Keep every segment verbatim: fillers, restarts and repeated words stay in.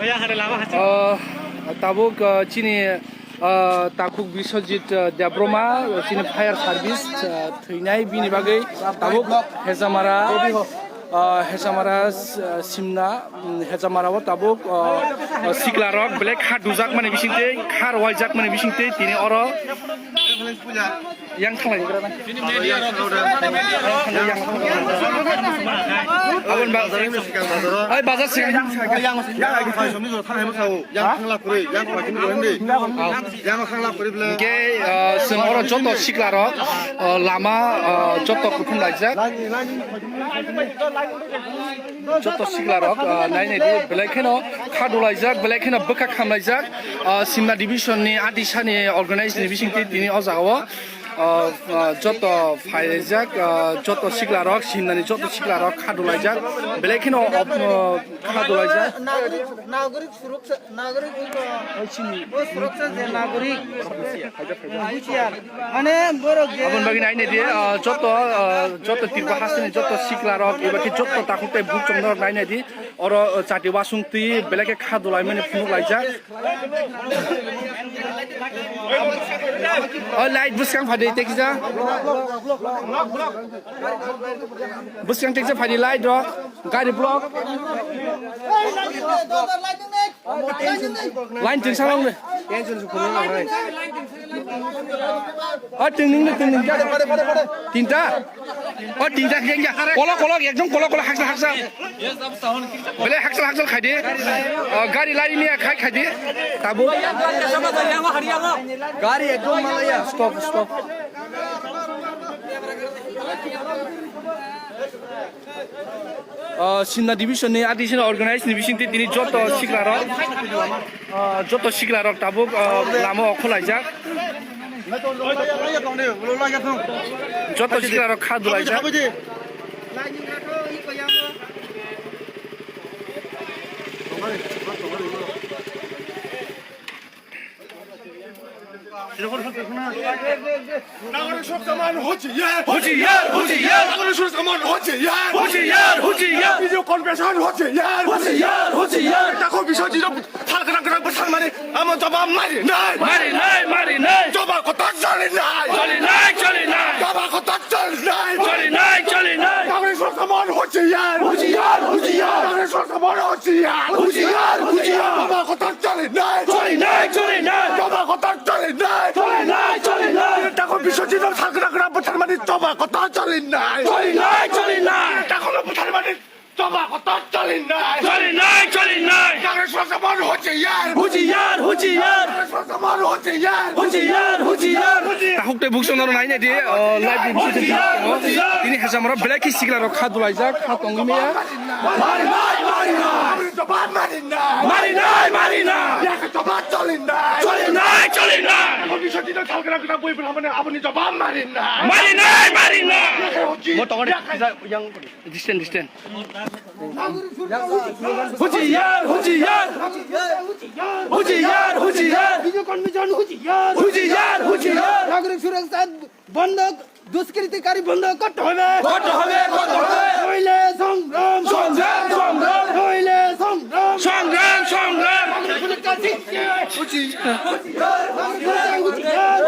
Ah, tabuk, ah, chini, ah, takhuk Biswajit, ah, Debbarma, chini fire service, ah, thwinai bini bagwi tabuk Hejamara, ah, Hejamara, ah, Simna, mm, Hejamara o tabuk, ah, ah, sikla rok belai kha dujak mani bisingtwi, kha rwajak mani bisingtwi tini oro. Yang thanglai gra na. Abon ba. Ai bazar sing. Yang thangla kuri, yang thangla kuri bile. Ke, ah, sing oro joto sikla rok, ah, lama, ah, joto kuthum laijak. Joto sikla rok, ah, nai nai di, belai kheno kha dulaijak, belai kheno bwkha khamlaijak. Ah, Simna division ni, Adisani organize ni bisingtwi tini o jaga o. Ah, ah, joto phaijak, ah, joto sikla rok, Simnani joto sikla rok kha dulaijak, belai kheno, ah, kha dulaijak. Nagorik, nagorik suroksa, nagorik o suroksa je nagorik. Husiar. Mane borok je aboni bagwi nainai di, ah, joto, ah, joto Tripura hasteni joto sikla rok, eba khe joto takhuk tei buchung rok nainai di. Oro, ah, chati wasung twi belai khe kha dulaimani phunuk laijak. O light bwskang phadi tei kisa. Bwskang tei kisa phadi light rok. Gari block. Line twing salo wng de. O twing ning de, twing ning de. Tinta. O tinta kengya. Kolok, kolok, ekdom kolok, kolok, haksa, haksa. Bele haksa, haksa khai de. O gari lari niya khai, khai de. Tabu. Gari ekdom malaya. Stop, stop. Ah, Simna division ni, Adisani organize ni bisingtwi tini joto sikla rok, ah, joto sikla rok tabuk, ah, lama o khwlaijak. Joto sikla rok kha dulaijak. নাগরিক সুরক্ষা মান হুঁশিয়ার। হুঁশিয়ার, হুঁশিয়ার। নাগরিক সুরক্ষা মান হুঁশিয়ার। হুঁশিয়ার, হুঁশিয়ার। বিজু কনভেনশন হুঁশিয়ার। হুঁশিয়ার, হুঁশিয়ার। দেখো বিশ্বজিৎ থাল গ্রাম গ্রাম প্রধান মানে আমার জবাব মারি নাই। মারি নাই, মারি নাই। জবাব কথা চলে নাই। চলে নাই, চলে নাই। জবাব কথা চলে নাই। চলে নাই, চলে নাই। নাগরিক সুরক্ষা মান হুঁশিয়ার। হুঁশিয়ার, হুঁশিয়ার। নাগরিক সুরক্ষা মান হুঁশিয়ার। হুঁশিয়ার, হুঁশিয়ার। জবাব কথা চলে নাই। চলে নাই, চলে নাই। জবাব কথা চলে নাই। চলে নাই, চলে নাই। দেখো বিশ্বজিৎ থাল গ্রাম গ্রাম প্রধান মানে জবাব কথা চলে নাই। চলে নাই, চলে নাই। দেখো প্রধান মানে জবাব কথা চলে নাই। চলে নাই, চলে নাই। নাগরিক সুরক্ষা মান হুঁশিয়ার। হুঁশিয়ার, হুঁশিয়ার। নাগরিক সুরক্ষা মান হুঁশিয়ার। হুঁশিয়ার, হুঁশিয়ার। Takhuk tei buchung rok nainai di, o, live ni bisingtwi tini Hejamara belai khe sikla rok kha dulaijak, kha tongwi maya. মারি নাই, মারি নাই। আপনি জবাব মারেন না। মারি নাই, মারি নাই। ইয়াকে জবাব চলেন না। চলে নাই, চলে নাই। এখন বিষয়টি তো ঝালকাটা বই বলে আপনি, আপনি জবাব মারেন না। মারি নাই, মারি নাই। ইয়াকে হচ্ছে, ইয়াকে Distance, distance. হুঁশিয়ার, হুঁশিয়ার। হুঁশিয়ার, হুঁশিয়ার। বিজু কনভেনশন হুঁশিয়ার। হুঁশিয়ার, হুঁশিয়ার। নাগরিক সুরক্ষা বন্ধ, দুষ্কৃতিকারী বন্ধ করতে হবে। করতে হবে, করতে হবে। নইলে সংগ্রাম। সংগ্রাম, সংগ্রাম। নইলে সংগ্রাম। সংগ্রাম, সংগ্রাম। নাগরিক সুরক্ষা হুঁশিয়ার। হুঁশিয়ার।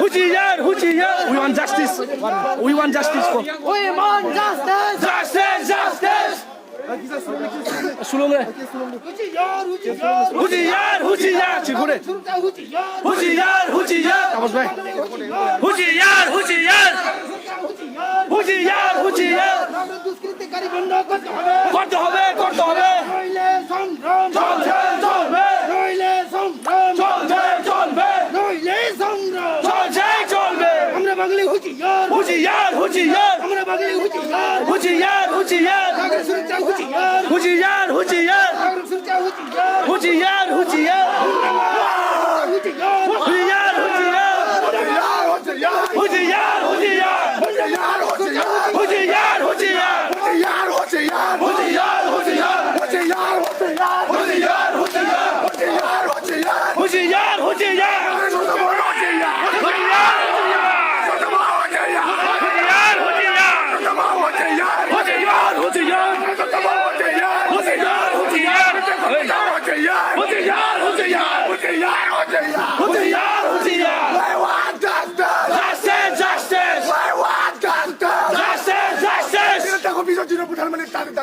হুঁশিয়ার, হুঁশিয়ার। We want justice. We want justice for We want justice. Justice, justice. Sulung re. হুঁশিয়ার, হুঁশিয়ার। Chikure. হুঁশিয়ার, হুঁশিয়ার। Tapos bhai. হুঁশিয়ার, হুঁশিয়ার। হুঁশিয়ার, হুঁশিয়ার। দুষ্কৃতিকারী বন্ধ করতে হবে। করতে হবে, করতে হবে। নইলে সংগ্রাম চলছে, চলবে। নইলে সংগ্রাম চলছে, চলবে। নইলে সংগ্রাম চলছে, চলবে। আমরা বাঙালি হুঁশিয়ার। হুঁশিয়ার, হুঁশিয়ার। আমরা বাঙালি হুঁশিয়ার। হুঁশিয়ার, হুঁশিয়ার। নাগরিক সুরক্ষা হুঁশিয়ার। হুঁশিয়ার, হুঁশিয়ার। নাগরিক সুরক্ষা হুঁশিয়ার। হুঁশিয়ার, হুঁশিয়ার। হুঁশিয়ার। হুঁশিয়ার, হুঁশিয়ার। হুঁশিয়ার, হুঁশিয়ার। হুঁশিয়ার, হুঁশিয়ার। হুঁশিয়ার, হুঁশিয়ার। হুঁশিয়ার, হুঁশিয়ার। হুঁশিয়ার, হুঁশিয়ার। হুঁশিয়ার, হুঁশিয়ার। হুঁশিয়ার, হুঁশিয়ার। হুঁশিয়ার, হুঁশিয়ার। হুঁশিয়ার, হুঁশিয়ার। হুঁশিয়ার, হুঁশিয়ার। হুঁশিয়ার, হুঁশিয়ার।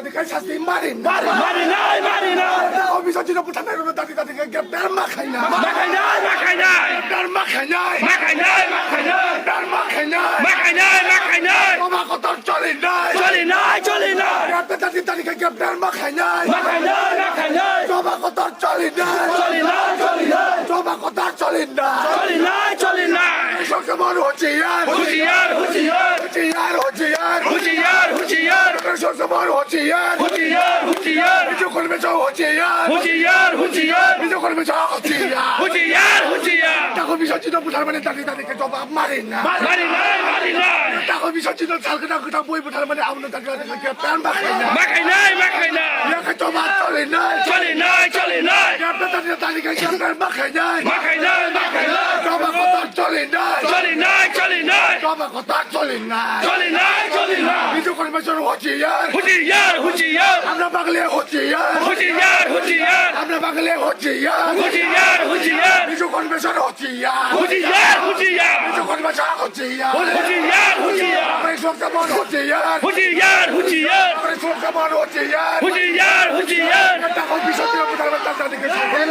Dadi khai sasti mari. Mari, mari nai, mari nai. Dadi khai biswajit no butharnai rok no dadi dadi khai greptar ma khainai. Ma khainai, ma khainai. Greptar ma khainai. Ma khainai, ma khainai. Greptar ma khainai. Ma khainai, ma khainai. Choba kotor cholinai. Cholinai, cholinai. Greptar dadi dadi khai greptar ma khainai. Ma khainai, ma khainai. Choba kotor cholinai. Cholinai, cholinai. Choba kotor cholinai. Cholinai, cholinai. Sokhe manu hochiyar. Hochiyar, hochiyar. Hochiyar, hochiyar. Hochiyar, hochiyar. Sokhe manu hochiyar. Hochiyar, hochiyar. Biju Convention hochiyar. Hochiyar, hochiyar. Biju Convention hochiyar. Hochiyar, hochiyar. Dadi khai biswajit no butharmani dadi dadi khai choba marinai. Marinai, marinai. Dadi khai biswajit no salkhana khwtang bui butharmani abono dadi dadi khai greptar ma khainai. Ma khainai, ma khainai. Yakhe choba cholinai. Cholinai, cholinai. Greptar dadi dadi khai greptar ma khainai. Ma khainai, ma khainai. Choba kotor cholinai. Cholinai, cholinai. Choba kotor cholinai. Cholinai, cholinai. Biju Convention hochiyar. Hochiyar, hochiyar. Amra bagle hochiyar. Hochiyar, hochiyar. Amra bagle hochiyar. Hochiyar, hochiyar. Biju Convention hochiyar. Hochiyar, hochiyar. Biju Convention hochiyar. Hochiyar, hochiyar. Amra sokhe manu hochiyar. Hochiyar, hochiyar. Amra sokhe manu hochiyar. Hochiyar, hochiyar. Dadi khai biswajit no butharmani dadi dadi khai.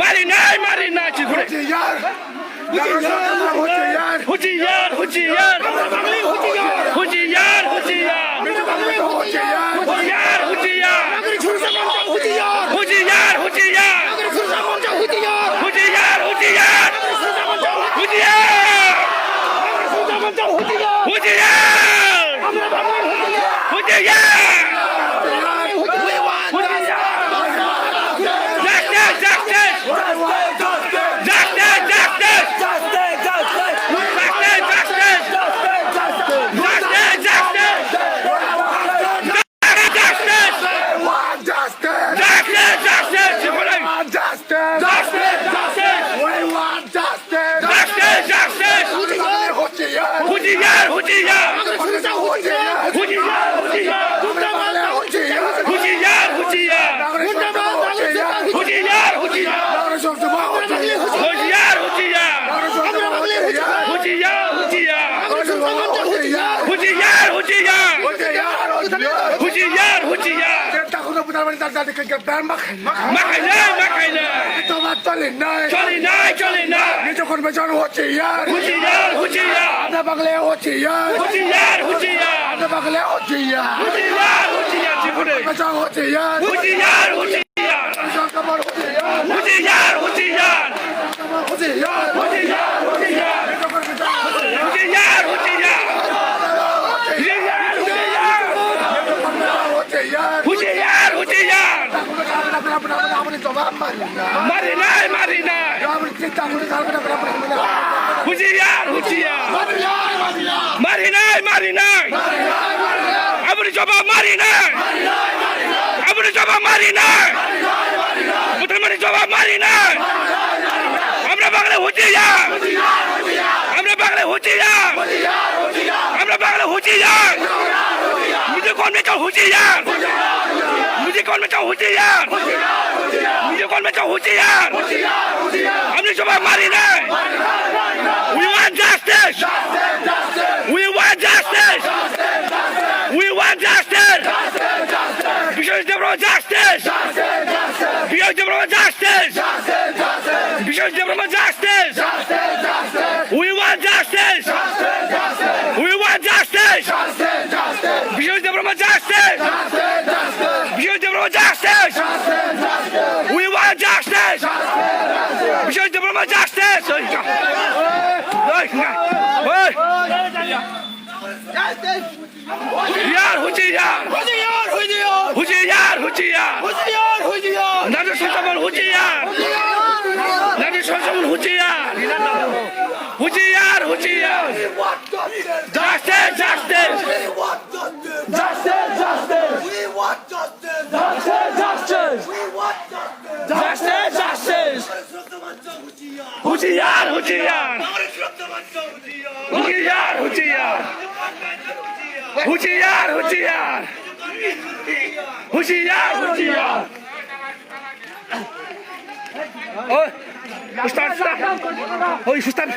Marinai, marinai, chikure. Hochiyar. Hochiyar, hochiyar. Hochiyar, hochiyar. Hochiyar, hochiyar. Hochiyar, hochiyar. Hochiyar, hochiyar. Hochiyar, hochiyar. Hochiyar, hochiyar. Hochiyar. Hochiyar. Justice, justice. Justice, justice. Justice, justice. Justice, justice. Justice, justice. Justice, justice. We want justice. Justice, justice. We want justice. Justice, justice. Justice, justice. Hochiyar, hochiyar. Hochiyar, hochiyar. Hochiyar, hochiyar. Hochiyar, hochiyar. Hochiyar, hochiyar. Hochiyar, hochiyar. Hochiyar, hochiyar. Hochiyar, hochiyar. Hochiyar, hochiyar. Hochiyar, hochiyar. Greptar khai nai, ma khainai, ma khainai. Choba cholinai. Cholinai, cholinai. Biju Convention hochiyar. Hochiyar, hochiyar. Amra bagle hochiyar. Hochiyar, hochiyar. Amra bagle hochiyar. Hochiyar, hochiyar, chikure. Convention hochiyar. Hochiyar, hochiyar. Sokhe manu hochiyar. Hochiyar, hochiyar. Hochiyar, hochiyar. Hochiyar, hochiyar. Hochiyar, hochiyar. Hochiyar, hochiyar. Marinai, marinai. Hochiyar, hochiyar. Marinai, marinai. Aboni jawab marinai. Aboni jawab marinai. Butharmani jawab marinai. Amra bagle hochiyar. Amra bagle hochiyar. Amra bagle hochiyar. Biju Convention hochiyar. Biju Convention hochiyar. Biju Convention hochiyar. Aboni jawab marinai. We want justice. We want justice. We want justice. Biswajit Debbarma justice. Biswajit Debbarma justice. Biswajit Debbarma justice. We want justice. We want justice. Biswajit Debbarma justice. Biswajit Debbarma justice. We want justice. Biswajit Debbarma justice. Oi, oi, oi. Hochiyar, hochiyar. Hochiyar, hochiyar. Hochiyar, hochiyar. Hochiyar, hochiyar. Nadu Shantaman hochiyar. Nadu Shantaman hochiyar. Hochiyar, hochiyar. Justice, justice. Justice, justice. Justice, justice. Justice, justice. Hochiyar, hochiyar. Hochiyar, hochiyar. Hochiyar, hochiyar. Hochiyar, hochiyar. Oi, Ustad, Ustad. Oi, Ustad,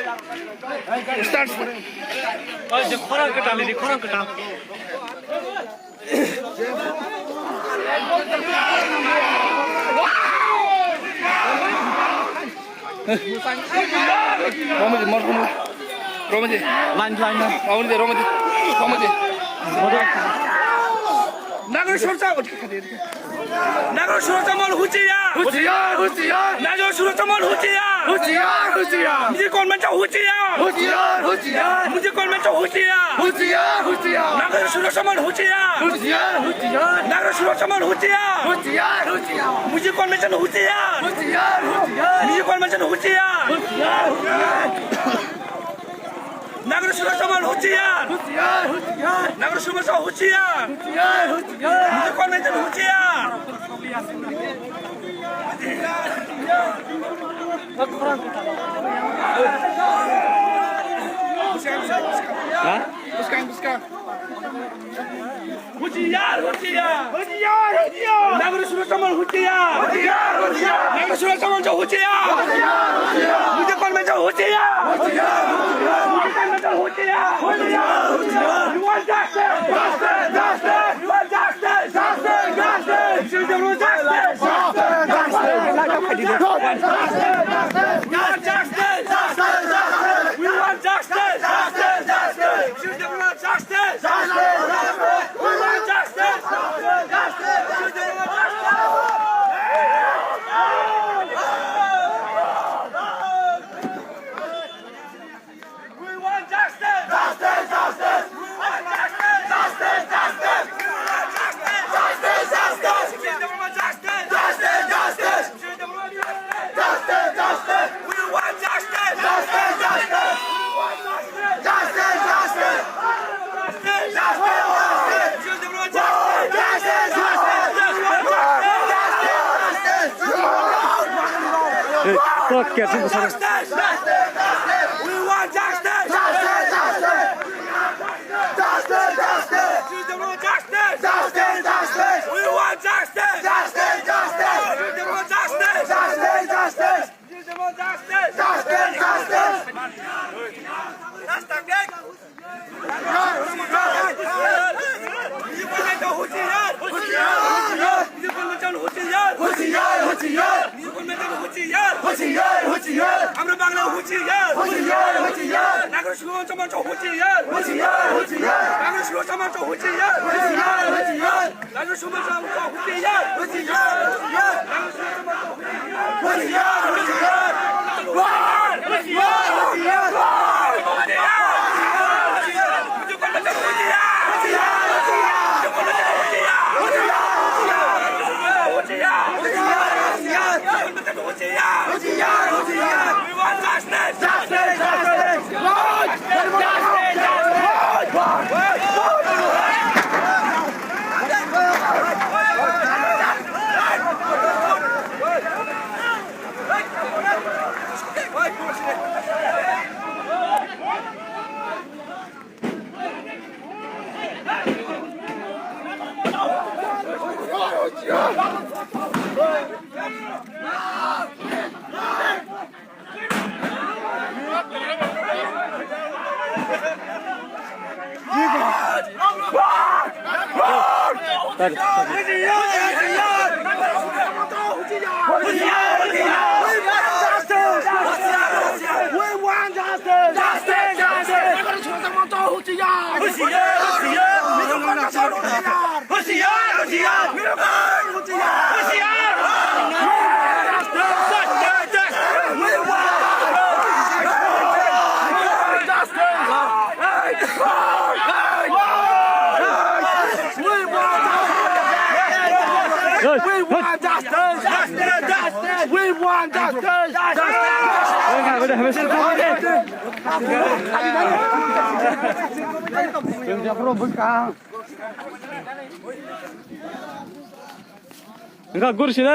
Ustad. Oi, je khorang kwtal, je khorang kwtal. Romaji, mor romaji. Romaji. Line, line. Romaji, romaji. Romaji. Nagarjuna Suraksha Mall huchiya. Huchiya, huchiya. Nagarjuna Suraksha Mall huchiya. Huchiya, huchiya. Music convention huchiya. Huchiya, huchiya. Music convention huchiya. Huchiya, huchiya. Nagarjuna Suraksha Mall huchiya. Huchiya, huchiya. Nagarjuna Suraksha Mall huchiya. Huchiya, huchiya. Music convention huchiya. Huchiya, huchiya. Music convention huchiya. Huchiya, huchiya. Nagarjuna Suraksha Mall huchiya. Huchiya, huchiya. Nagarjuna Suraksha huchiya. Huchiya, huchiya. Music convention huchiya. Ha? Huchiyar, huchiyar. Huchiyar, huchiyar. Nagarjuna Suraksha Mall huchiyar. Huchiyar, huchiyar. Nagarjuna Suraksha Mall huchiyar. Huchiyar, huchiyar. Music convention huchiyar. Huchiyar, huchiyar. Music convention huchiyar. Huchiyar, huchiyar. We want justice. Justice, justice. We want justice. Justice, justice. We want justice. Justice, justice. We want justice. Justice, justice. We want justice. Justice, justice. We want justice. Justice, justice. We want justice. Justice, justice. We want justice! Justice, justice! We want justice! Justice, justice! We want justice! Justice, justice! Justice, justice! Justice, justice! We want justice! Justice, justice! We want justice! Justice, justice! Justice, justice! Justice, justice! Justice, justice! Hey, fuck, get people. Justice! We want justice! Justice! Justice! Justice! Justice! We want justice! Justice! Justice! We want justice! Justice! Justice! Justice! Justice! We want justice! Justice! Justice! Huchiyar, huchiyar. Huchiyar, huchiyar. Huchiyar, huchiyar. Huchiyar, huchiyar. Amra Bangla huchiyar. Huchiyar, huchiyar. Nagarjuna Suraksha Mall huchiyar. Huchiyar, huchiyar. Nagarjuna Suraksha Mall huchiyar. Huchiyar, huchiyar. Nagarjuna Suraksha Mall huchiyar. Huchiyar, huchiyar. Nagarjuna Suraksha Mall huchiyar. Huchiyar, huchiyar. Huchiyar, huchiyar. Huchiyar. We want justice! We want justice! We want justice! Engka guru sini.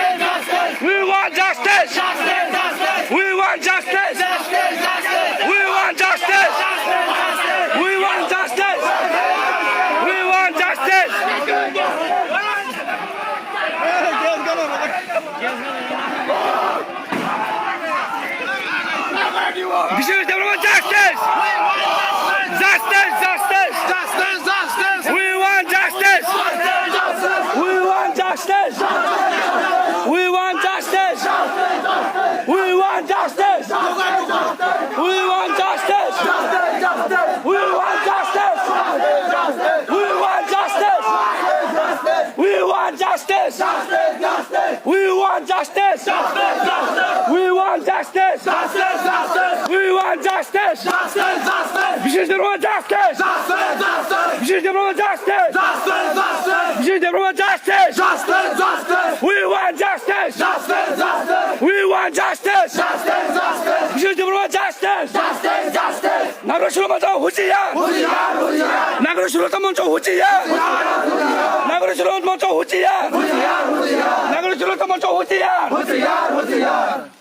Justice! Justice! Justice! We want justice! Justice! Justice! We want justice! Justice! Justice! We want justice! Justice! Justice! Bishu Debbarma justice! Justice! Justice! Bishu Debbarma justice! Justice! Justice! Bishu Debbarma justice! Justice! Justice! We want justice! Justice! Justice! We want justice! Justice! Justice! Bishu Debbarma justice! Justice! Justice! Nagarok Suroksha Manch husiar! Husiar! Husiar! Nagarok Suroksha Manch husiar! Husiar! Nagarok Suroksha Manch husiar! Husiar! Husiar! Nagarok Suroksha Manch husiar! Husiar! Husiar!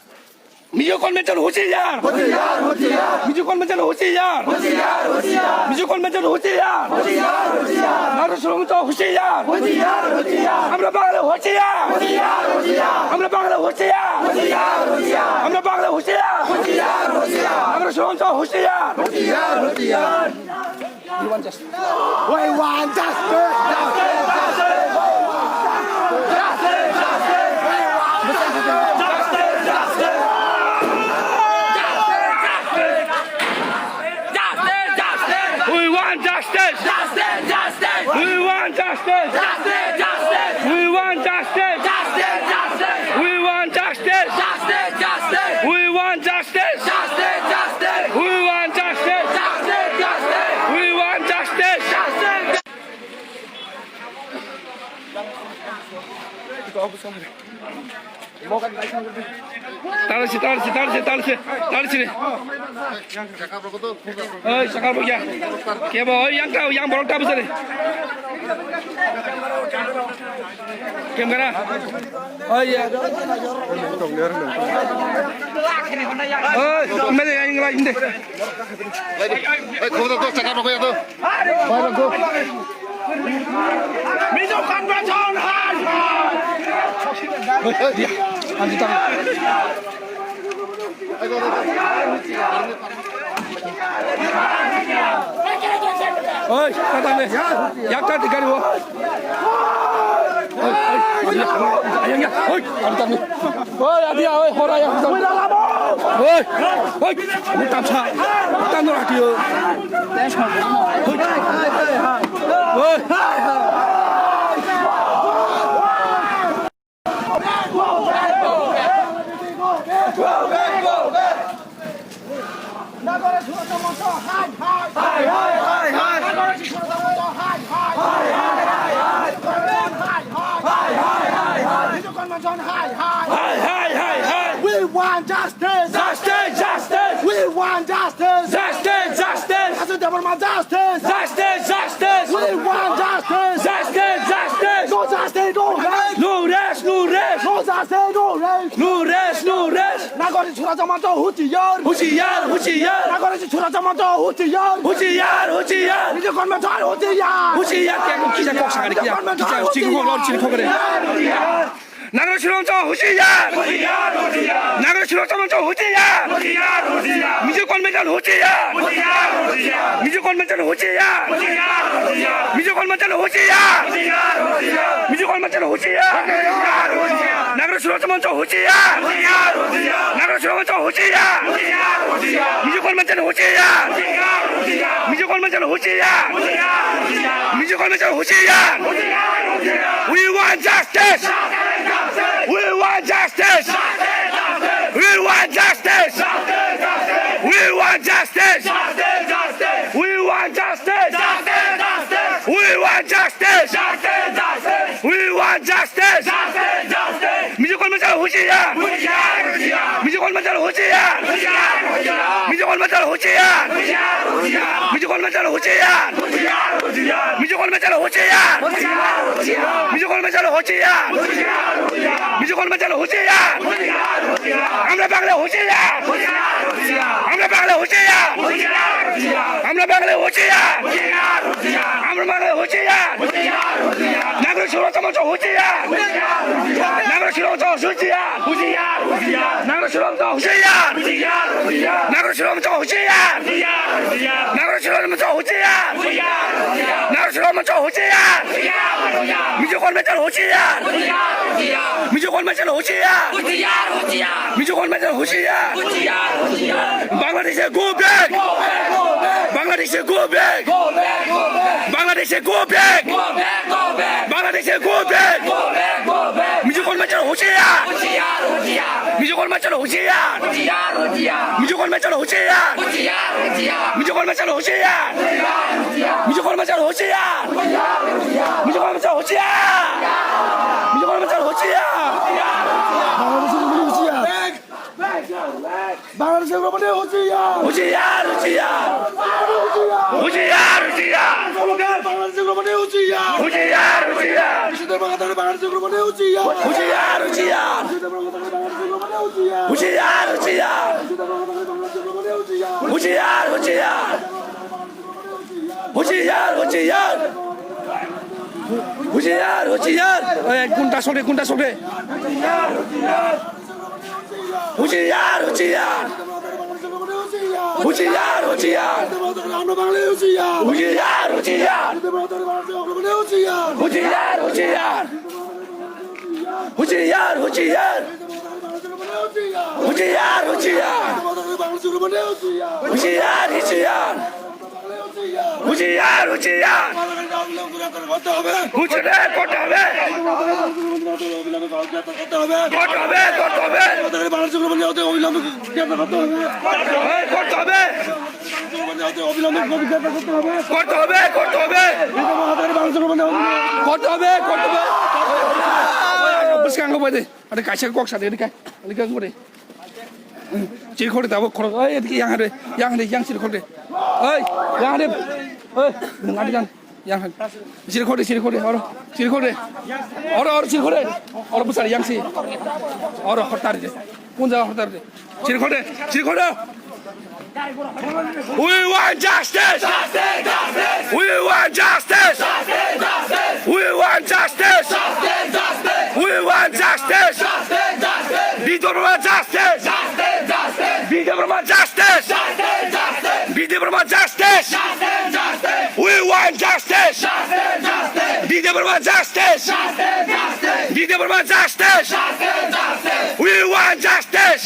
Mizo Convention husiar! Husiar! Husiar! Mizo Convention husiar! Husiar! Husiar! Mizo Convention husiar! Husiar! Husiar! Nagarok Suroksha Manch husiar! Husiar! Husiar! Amra Bangla husiar! Husiar! Husiar! Amra Bangla husiar! Husiar! Husiar! Amra Bangla husiar! Husiar! Husiar! Nagarok Suroksha Manch husiar! Husiar! Husiar! We want justice! We want justice! We want justice! Justice! Justice! We want justice! Justice! Justice! We want justice! Justice! Justice! We want justice! Justice! Justice! We want justice! Justice! Justice! We want justice! Justice! Justice! We want justice! Justice! Tarsi, tarsi, tarsi, tarsi, tarsi. Oi, sakal bukya. Kebo, oi, yang kau, yang borok tabu sari. Kem kana? Oi, ya. Oi, mene yang lain deh. Oi, khobor to, sakal bukya to. Mizo Convention hai hai. Oi, kata ne. Yak ta dikari wo. Oi, oi, oi, oi, oi, oi, oi, oi, oi, oi, oi, oi, Oi, adia, oi, hora ya. Oi, oi, ni tamsa. Tando ratio. Oi. Oi. Nagarok Suroksha Manch hai hai. Hai hai hai hai. Nagarok Suroksha Manch hai hai. Hai hai hai hai. Hai hai hai hai. Mizo Convention hai hai. Hai hai hai hai. We want justice. Justice, justice. We want justice. Justice, justice. Bishu Debbarma justice. Justice, justice. We want justice. Justice, justice. No justice, no rest. No rest, no rest. No justice, no rest. No rest, no rest. Nagarok Suroksha Manch husiar. Husiar, husiar. Nagarok Suroksha Manch husiar. Husiar, husiar. Mizo Convention husiar. Husiar, kya kok kisa kok sangari kya. Kisa chini kok lor chini kok re. Nagarok Suroksha Manch husiar. Nagarok Suroksha Manch husiar. Mizo Convention husiar. Mizo Convention husiar. Mizo Convention husiar. Mizo Convention husiar. Nagarok Suroksha Manch husiar. Nagarok Suroksha Manch husiar. Mizo Convention husiar. Mizo Convention husiar. Mizo Convention husiar. We want justice. We want justice. We want justice. We want justice. We want justice. We want justice. We want justice. Mizo Convention husiar. Mizo Convention husiar. Mizo Convention husiar. Mizo Convention husiar. Mizo Convention husiar. Mizo Convention husiar. Mizo Convention husiar. Amra Bangla husiar. Amra Bangla husiar. Amra Bangla husiar. Amra Bangla husiar. Nagarok Suroksha Manch husiar. Nagarok Suroksha Manch husiar. Nagarok Suroksha Manch husiar. Nagarok Suroksha Manch husiar. Nagarok Suroksha Manch husiar. Nagarok Suroksha Manch husiar. Mizo Convention husiar. Mizo Convention husiar. Mizo Convention husiar. Bangladesh go back. Bangladesh go back! Bangladesh go back! Bangladesh go back! Mijokon machal husiar! Mijokon machal husiar! Mijokon machal husiar! Mijokon machal husiar! Mijokon machal husiar! Mijokon machal husiar! Mijokon machal husiar! Bangladesh go back! Bangladesh go back! Bangladesh go back! Husiar, husiar! Husiar, husiar! Bangladesh go back! Husiar, husiar! Husiar, husiar! Husiar, husiar! Husiar, husiar! Husiar, husiar! Husiar, husiar! Ei, kunta sore, kunta sore! Husiar, husiar! Husiar, husiar! Husiar, husiar! Husiar, husiar! Husiar, husiar! Husiar, husiar! Husiar, husiar! Husiar, husiar! হুঁশিয়ার হতে হবে। করতে হবে, করতে হবে। করতে হবে, করতে হবে। এই, করতে হবে। করতে হবে, করতে হবে। করতে হবে, করতে হবে। Bwskango bai de. Ani kaisa kok sa de, ani kai. Ani kok bai de. Chiri khore tabuk khoro. Oi, edike yang hare, yang hare, yang chiri khore. Oi, yang hare. Oi, nung adi jan. Yang hare. Chiri khore, chiri khore, oro. Chiri khore. Oro, oro, chiri khore. Oro, bwsari yang si. Oro, hortar de. Kun jaga hortar de. Chiri khore, chiri khore. We want justice! We want justice! We want justice! We want justice! Bidya Burma justice! Bidya Burma justice! Bidya Burma justice! We want justice! Bidya Burma justice! Bidya Burma justice! We want justice!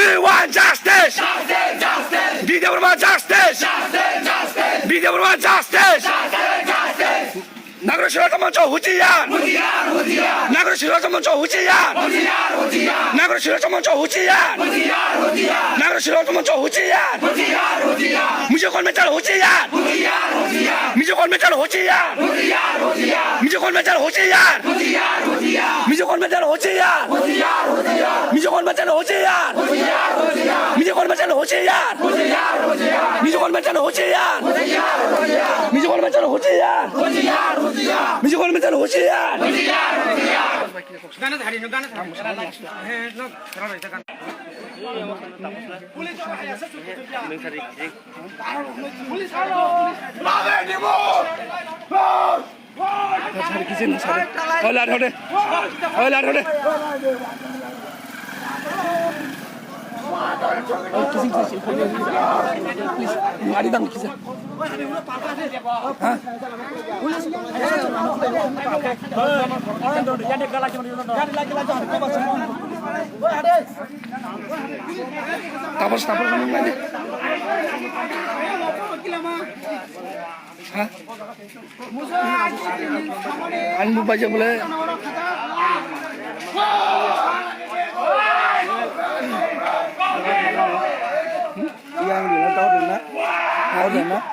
We want justice! Justice! Justice! Justice! Justice! Bidya Burma justice! Justice! Justice! Bidya Burma justice! Justice! Justice! Nagarok Sirarokto Moncho husiar! Husiar! Husiar! Nagarok Sirarokto Moncho husiar! Husiar! Husiar! Nagarok Sirarokto Moncho husiar! Husiar! Husiar! Nagarok Sirarokto Moncho husiar! Husiar! Husiar! Mijo Convention husiar! Husiar! Husiar! Mijo Convention husiar! Husiar! Husiar! Mijo Convention husiar! Husiar! Husiar! Mijo Convention husiar! Husiar! Husiar! Mijo Convention husiar! Husiar! Husiar! Mijo Convention husiar! Husiar! Husiar! Mijo Convention husiar! Husiar! Husiar! Mijo Convention husiar! Husiar! Husiar! Mijo Convention husiar! Husiar! Husiar! Sari kisi na sari. Oi, lari hode. Oi, lari hode. Oi, kisi, kisi, kisi. Please, mari dang kisi. Ha? Tapos, tapos, ano nga di? Ha? Ang bupajak bole. Yang di na tau di na. Or,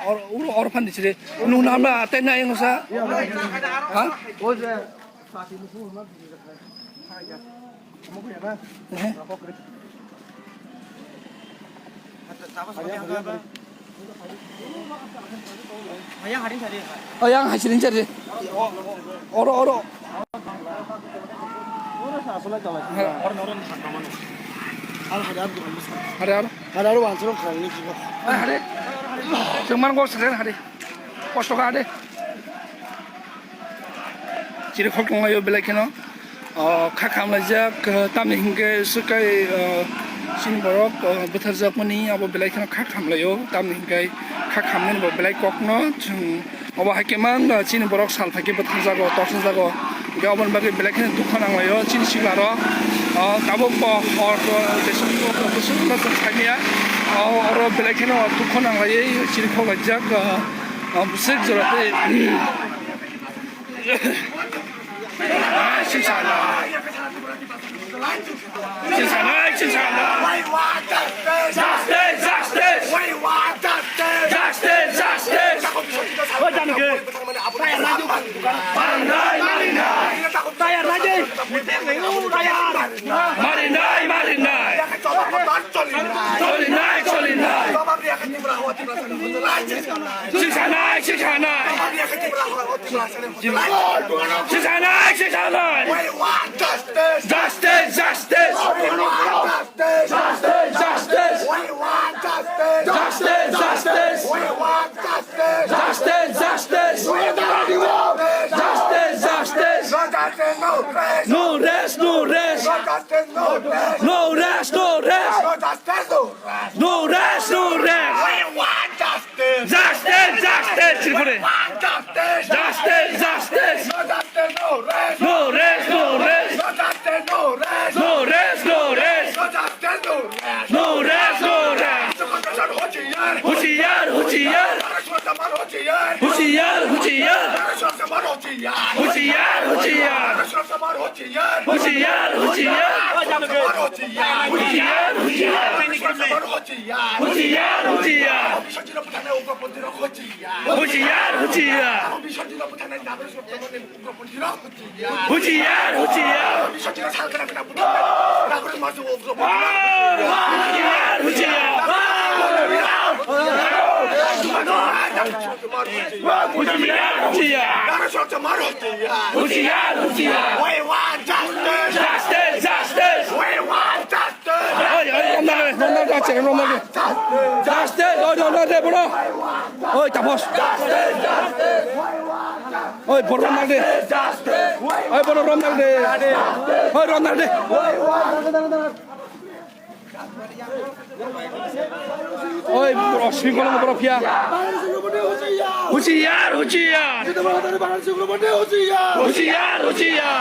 or, or, or phan di sire. Nung na amra atai na yang sa. Ha? Yang hari ini cari. Oro, oro. Hari, hari. Hari, hari, wansarong khaini jibo. Hari. Sengman gor seren hari. Kosto ka hari. Chiri khok tonglaio belai kheno, o, kha khamlaijak, eh, tamni hinkhe swkai, eh, chini borok, eh, bwtharjakmani abo belai kheno kha khamlaio, tamni hinkhe kha khamnani bo belai kokno chwng obo hai khe man, eh, chini borok sal phaikhe bwtharjago, torsajago, hinkhe oboni bagwi belai kheno dukha nanglaio chini siklaro, o, tabuk bo hor, o, jeswk, jeswk, jeswk, jeswk, Oro belai kheno dukho nanglaiwi chirikhok laijak, ah, ah, bwswk jora tei. Ah, sisa nai. Sisa nai, sisa nai. We want justice. Justice, justice. We want justice. Justice, justice. Marinai, marinai. Marinai, marinai. Cholinai, cholinai. Sikhanai, sikhanai. Sikhanai, sikhanai. We want justice. Justice, justice. We want justice. Justice, justice. We want justice. Justice, justice. We want justice. Justice, justice. Justice, justice. No justice, no rest. No rest, no rest. No justice, no rest. No rest, no rest. No justice, no rest. No rest, no rest. We want justice. Justice, justice, Tripura. We want justice. Justice, justice. No justice, no rest. No rest, no rest. No justice, no rest. No rest, no rest. No justice, no rest. No rest, no rest. Hushiyar, hushiyar. Hushiyar, hushiyar. Hushiyar, hushiyar. Hushiyar, hushiyar. Hushiyar, hushiyar. Hushiyar, hushiyar. Hushiyar, hushiyar. Hushiyar, hushiyar. Hushiyar, hushiyar. Hushiyar, hushiyar. Hushiyar, hushiyar. We want justice. Justice, justice. We want justice. Oi, oi, romna re, romna re, channel romna re. Justice, oi, romna re, bro. Oi, tapos. Oi, bro, romna re. Oi, bro, romna re. Oi, romna re. Oi, bro, singkol bro, pia. Hushiyar, hushiyar. Hushiyar, hushiyar.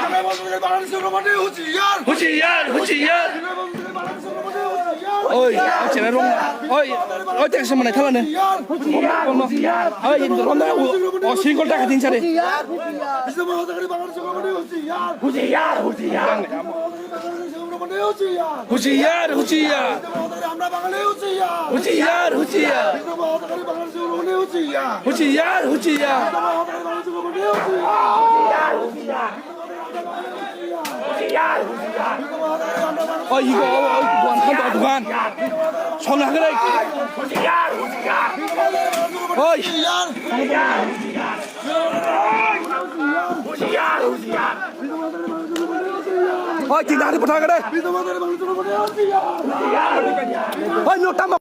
Hushiyar, hushiyar. Oi, channel romna. Oi, oi, text mana thalane. Oi, romna. O singkol ta khating sare. Hushiyar, hushiyar. Hushiyar, hushiyar. Hushiyar, hushiyar. Oi, iko, o, o, dukan, khan, dukan. Songna hagre. Oi. Oi, tinggal di petang hagre. Oi, no tamo.